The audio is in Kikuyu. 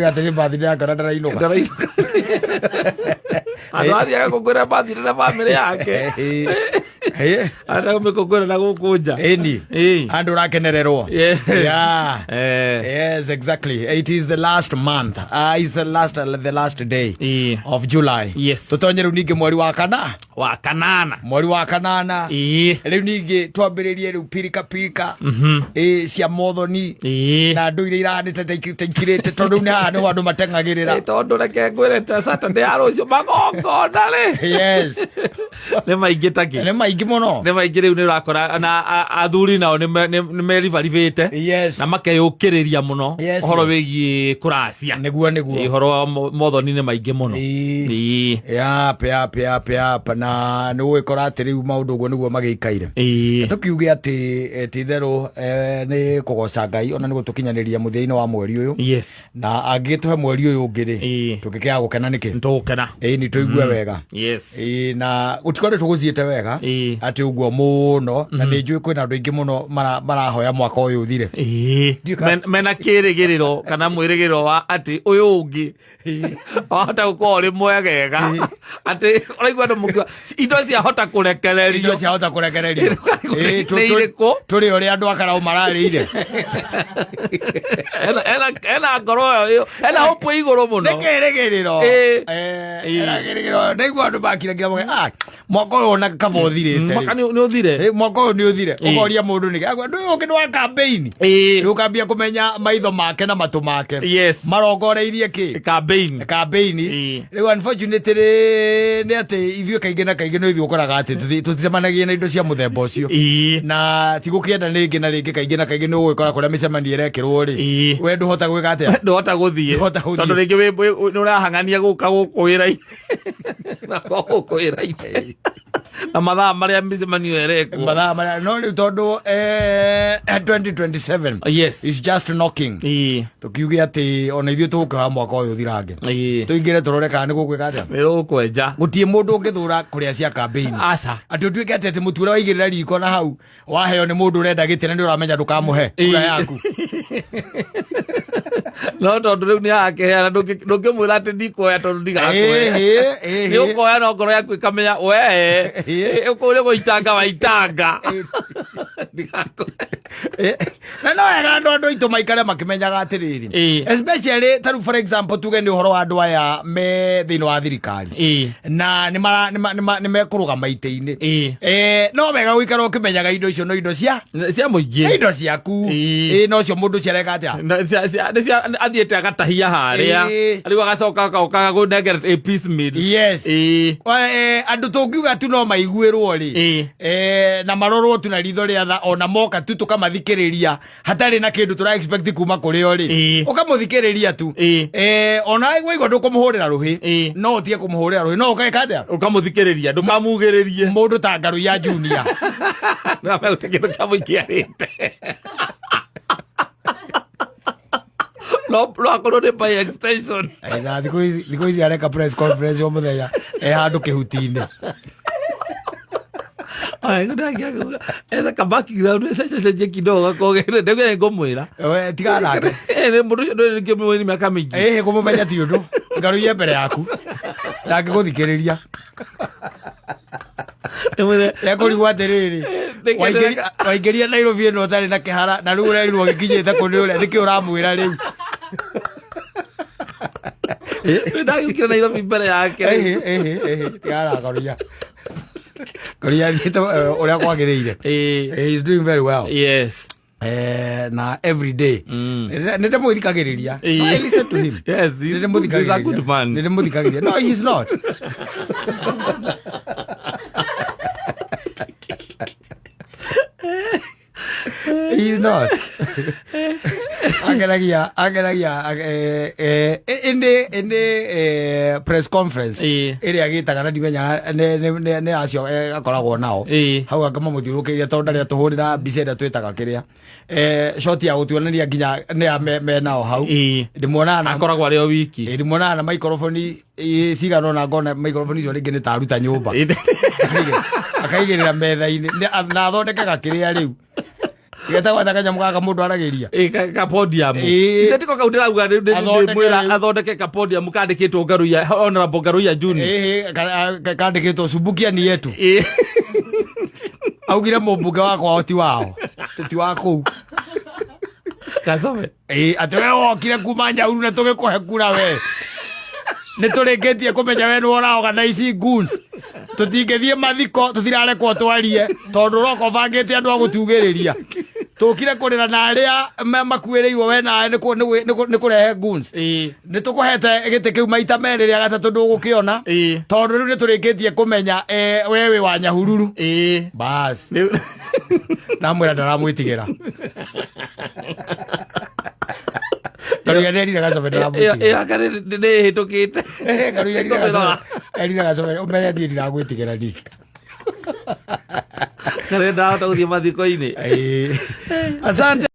Atĩ nĩ birthday yake na ndarainũka. Ndarainũka. Andũ athiaga kũngũĩra birthday na bamĩrĩ yake. Arenda kũmĩkũngũĩra na gũkũ nja. Ĩni. Andũ ũrakenererwo. Yeah. Yes, exactly. It is the last month. It's the last day of July. Tũtonye rĩu ningĩ mweri wa kana. Wa kanana. Mweri wa kanana. Rĩu ningĩ twambĩrĩrie rĩu pirika pirika cia mothoni na andũ iria irahanĩte ta ikirĩte, tondũ rĩu nĩ haha nĩho andũ mateng'agĩrĩra. Tondũ reke ngwĩre, ta Saturday ya rũciũ magongona rĩ nĩ maingĩ takĩ. Nĩ maingĩ mũno. Nĩ maingĩ. Rĩu nĩ ũrakora na athuri nao nĩ meribaribĩte na makeyũkĩrĩria mũno ũhoro wĩgiĩ kũracia. Nĩguo. Ũhoro wa mothoni nĩ maingĩ mũno. Yap, na nĩ ũgũgĩkora atĩ rĩu maũndũ ũguo nĩguo magĩikaire. Tũkiuge atĩ ti itherũ nĩ kũgoca Ngai ona nĩ gũtũkinyanĩria mũthia-inĩ wa mweri ũyũ. Na angĩgĩtũhe mweri ũyũ ũngĩ rĩ, tũngĩkĩaga gũkena nĩkĩ? Tũgũkena. Ĩĩ, nĩ tũigue wega. Ĩĩ, na gũtikoretwo gũthiĩte wega atĩ ũguo mũno, na nĩ njũĩ kwĩna andũ aingĩ mũno marahoya mwaka ũyũ ũthire. Mena kĩrĩgĩrĩro kana mwĩrĩgĩrĩro wa atĩ ũyũ ũngĩ wahota gũkorwo ũrĩ mwegega, atĩ ũraigua andũ mũkiuga indo ciahota kũrekererio. Indo ciahota kũrekererio. Nĩ irĩkũ? Tũrĩ ũrĩa andũ akaraũ mararĩire. Ena ngoro ĩyo, ena hope igũrũ mũno. Nĩ kĩrĩgĩrĩro. Ena kĩrĩgĩrĩro. Ndaigua andũ makiragira moge, ah, mwaka ũyũ ona kaba ũthirĩte. Mwaka nĩ ũthire. Mwaka ũyũ nĩ ũthire. Ũkoria mũndũ nĩkĩ? Agwa, ndũ ũyũ ũngĩ nĩ wa campaign. Rĩu ũkambia kũmenya maitho make na matũ make marongoreirie kĩ? Campaign. Campaign. Rĩu unfortunately nĩ atĩ ithuĩ kaingĩ na kaingĩ no ithuĩ ũkoraga atĩ tũticemanagia na indo cia mũthemba ũcio, na ti gũkĩenda rĩngĩ na rĩngĩ. Kaingĩ na kaingĩ nĩ ũgũgĩkora kũrĩa mĩcemanio ĩrekĩrwo rĩ, we ndũhota gwĩka atĩa? Ndũhota gũthiĩ. Ndũhota gũthiĩ. Tondũ rĩngĩ nĩ ũrahang'ania gũka gũkũ wĩra-inĩ na gũkũ wĩra-inĩ na mathaa marĩa mĩcemanio ĩrekwo. Mathaa marĩa. No rĩu tondũ 2027 is just knocking, tũkiuge atĩ ona ithuĩ tũgũkĩhoya mwaka ũyũ ũthirange, tũingĩre tũrore kana nĩ gũgwĩka atĩa. Wĩra ũkwenja. Gũtirĩ mũndũ ũngĩthũra kũrĩa cia campaign. Aca. Atĩ ũtuĩke atĩ mũtu ũrĩa waigĩrĩra riko na hau waheo nĩ mũndũ ũrenda gĩtĩ na nĩ ũramenya ndũkamũhe kura yaku. No tondũ rĩu nĩ arakĩheana, ndũngĩmwĩra atĩ ndikuoya tondũ ndigakũhe. Nĩ ũkoya no ngoro yaku ĩkamenya we ũkũrĩ gũitanga waitanga. Ndigakũhe. Na no wega andũ aitũ maikare makĩmenyaga atĩrĩrĩ, especially tarĩu for example tuge nĩ ũhoro wa andũ aya me thĩinĩ wa thirikari na nĩ mara- nĩ ma- nĩ ma- nĩ mekũrũgama itĩ-inĩ. No wega gũikara ũkĩmenyaga indo icio no indo cia cia mũingĩ. Nĩ indo ciaku. No ũcio mũndũ ũcio areka atĩa? Nĩ athiĩte agatahia harĩa, rĩu agacoka agoka gũnengera a piecemeal. Andũ tũngiuga tu no maiguĩrwo rĩ, na marorwo tu na ritho rĩa tha, ona moka tu tũkamathikĩrĩria hatarĩ na kĩndũ tũra expect kuma kũrĩ o rĩ. Ũkamũthikĩrĩria tu. Ona waigua ndũkũmũhũrĩra rũhĩ, no ũtige kũmũhũrĩra rũhĩ, no ũgeka atĩa? Ũkamũthikĩrĩria, ndũkamugĩrĩrie. Mũndũ ta Ngaru ya Junior. Gũtirĩ kĩndũ kĩa mũingĩ arĩte, no akorwo nĩ by extension. Na thikũ ici areka press conference o mũthenya e handũ kĩhuti-inĩ. Etha ka background cenjecenjie kidogo gakogere ndege ngũmwĩra. We, tigana nake. Nĩ mũndũ ũcio ndũrĩ kĩmwĩri mĩaka mĩingĩ. Ĩhĩ, kũmũmenya ti ũndũ. Ngaruiye mbere yaku ndangĩgũthikĩrĩria. Ndĩmwĩre, Ekũrigwo atĩrĩrĩ, waingĩria Nairobi ĩno ũtarĩ na kĩhara, na rĩu ũrerirwo gĩkinyĩte kũ nĩ ũrĩa nĩkĩ ũramwĩra rĩu? Ndagĩũkire Nairobi mbere yake. Ĩhĩ, tigana na Ngaruiya. Ngaruiya athiĩte ũrĩa kwagĩrĩire. He is doing very well. Na every day nĩ ndĩmũthikagĩrĩria. No, I listen to him. Yes, he's a good man. Nĩ ndĩmũthikagĩrĩria. No, he's not. He's not. Ageragia ĩndĩ press conference ĩrĩa agĩtaga na ndimenyaga nĩ acio akoragwo nao hau akamamũthiũrũkĩirie, tondũ ndarĩ atũhũrĩra mbica ĩrĩa twĩtaga kĩrĩa shot ya gũtuonania nginya nĩ a me nao hau. Ndĩmuonaga na Akoragwo arĩ o wiki. Ndĩmuonaga na maikoroboni cigana ũna, ngona maikoroboni icio rĩngĩ nĩ ta aruta nyũmba akaigĩrĩra metha-inĩ na athondekaga kĩrĩa rĩu. Getagwo atĩa kanyamũ gaka mũndũ aragĩria? Ĩ, ka podium. Ĩ. Ithe tiko kau ndĩrauga Athondeke ndĩmwĩra rĩu. athondeke ka podium kandĩkĩtwo Ngaruiya, Honorable Ngaruiya Junior. Ĩhĩ, kandĩkĩtwo Sumbukia ni yetu. Ĩ. Augire mũmbunge wakwa ti wao, ti wa kũu. Kasome. Ĩ, atĩ we wokire kuma Nyauru na tũgĩkũhe kura we. Nĩ tũrĩkĩtie kũmenya we nĩwe ũraorganize goons. Tũtingĩthiĩ mathiko tũtirarekwo twarie tondũ ũroka ũbangĩte andũ a gũtugĩrĩria. Tũkire kũrĩra na arĩa makuĩrĩirwo we nawe nĩ kũrehe goons. Ĩ. Nĩ tũkũhete gĩtĩ kĩu maita merĩ, rĩa gatatũ ndũgũkĩona. Ĩ. Tondũ rĩu nĩ tũrĩkĩtie kũmenya we wĩ wa Nyahururu. Ĩ. Bas. Rĩu- Namwĩra ndaramwĩtigĩra. Ngaruiya nĩerire Gacobe Ĩyo ndaramwĩtigĩra. ĩyo anga nĩ ĩhĩtũkĩte. Ngaruiya erire Gacobe, erire Gacobe ũmenye niĩ ndiragwĩtigĩra niĩ. Karĩa ndahota gũthiĩ mathiko-inĩ. Ĩĩ. Asante.